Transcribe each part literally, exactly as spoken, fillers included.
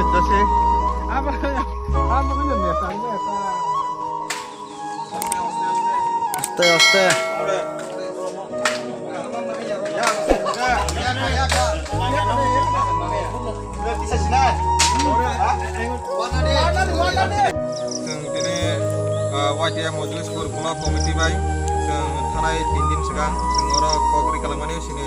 Aste, aste. Chwng tini, ah, Y T F Mojlis Pur Block Committee bai chwng thanai tin din swkang chwng oro kok ri kalaimani sini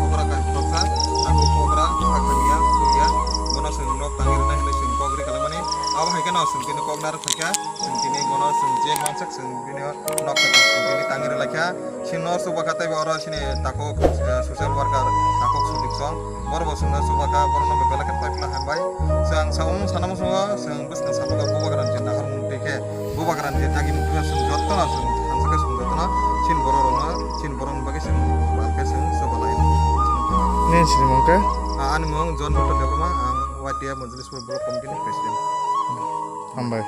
okra ka noksa, abo okra hakha niya, suriya, bono chwng nok tangwi rwnai hinwi chwng kok ri kalaimani. Abo hai kheno chwng tini kok narwk phaikha, chwng tini bono chwng je mansak chwng bini nok kwtal chwng tini tangwi rwlaikha. Chini nok chubakha tei bo oro chini takhuk, eh, social worker takhuk Sudik song. Borok bo chwngno chubakha, borokno bo belai kheno paipla hambai. Chwng ang samung sana muchungo, chwng bwskang sabuga bubagra ni je naharmung twi khe, bubagra ni je dagimung twi khe chwng jotono chwng thansa khe chwng jotono chini borok rokno, chini borok ni bagwi chwng bal khe chwng chubalai. Nini sinimung khe? Ah, ani mung John Victor Debbarma, ang Y T F Mojlis Pur Block Committee ni President. Hambai.